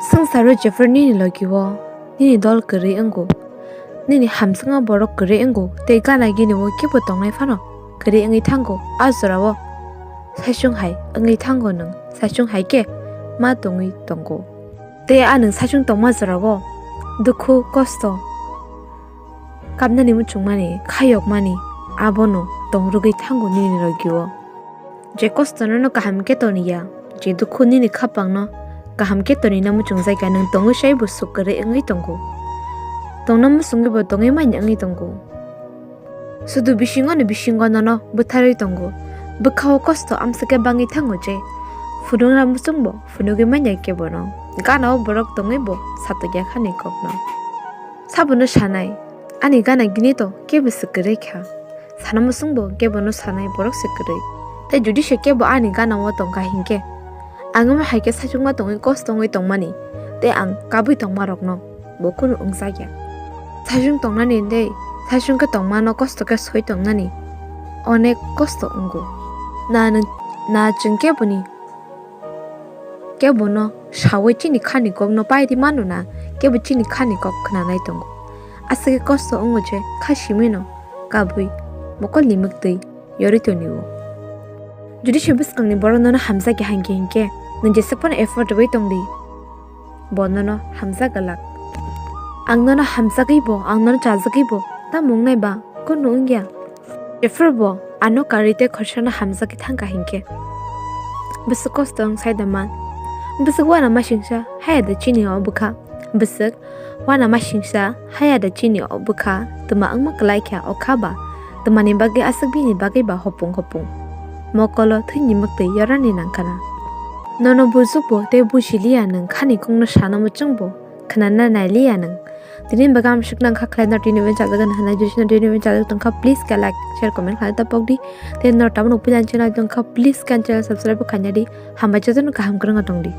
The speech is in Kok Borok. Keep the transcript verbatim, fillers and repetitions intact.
Swngcharo jephru nini logi-o nini dol kwrwi wngo, nini hamjakma borok kwrwi wngo, tei gana gini-o kebo tongnai phano kwrwi wngwi thango. A jorao saichung hai wngwi thango nwng, saichung hai khe ma tongwi tongo. Tei a nwng saichung tongma jorao dukhu, kosto, kapnani muchungmani, khayokmani abono tongrwgwi thango nini logi-o. Je kosto nono kaham khe toniya, je dukhu nini khapangno kaham khe tonina muchungjakya, nwng tongwi saibo suk kwrwi wngwi tongo. Tongna muchungwibo tongwi manya wngwi tongo. Sudu bisingono bisingo nono bwtharwi tongo. Bwkhao kosto amswkhe bangwi thango je phunukna muchungbo phunugwi manya kebono. Ganao borok tongwibo satokya khani kokno. Sabono sanai, ani gana gini to kebo se kwrwi kha. Sana muchungbo kebono sanai borok se kwrwi. Tei jodi se kebo ani gana-o tongkha hinkhe, ang omo hai khe saichungma tongwi kosto wngwi tongmani tei ang kabwi tongmarokno bo kunu wngjakya. Saichung tongnani tei saichung khe tongmano kosto khe soi tongnani onek kosto wngo. Na nwng, na chwng keboni kebono saui chini khani kokno paidi mano na, kebo chini khani kok khnanai tongo. Aswkhe kosto wngo je kha simino kabwi mokolni mwktwi yorwi tonio. Jodi se bwskangni borok nono hamjakya hinkhe hinkhe nwng jesuk phano effort rwui tongdi, bo nono hamjak glak. Ang nono hamjagwibo, ang nono chajagwibo tamo wngnai ba kunu wngya. Jephru bo ano karwi tei khorsano hamjagwi thangkha hinkhe. Bwswk kosto wng sai da man. Bwswk uanamasingcha haya da chini o bwkha. Bwswk uanamasingcha haya da chini o bwkha. Twma wngma kwlai kha o kha ba. Twmani bagwi aswk bini bagwi ba hopung hopung. Mokolo thwini mwktwi yorani nangkhana. Nono bujuk bo tei bujiliya nwng khani kokno sana muchung bo khnana nailiya nwng. Tini bagwi ang swknang kha khlai no tini wen chajak gana hwnwi, jodi no tini wen chajak tongkha, please khe like, share, comment khlai ta pokdi. Tei no tabuk no puila channel tongkha, please khe channel subscribe khaina di. Hambai jotono kaham kwrwngno tongdi.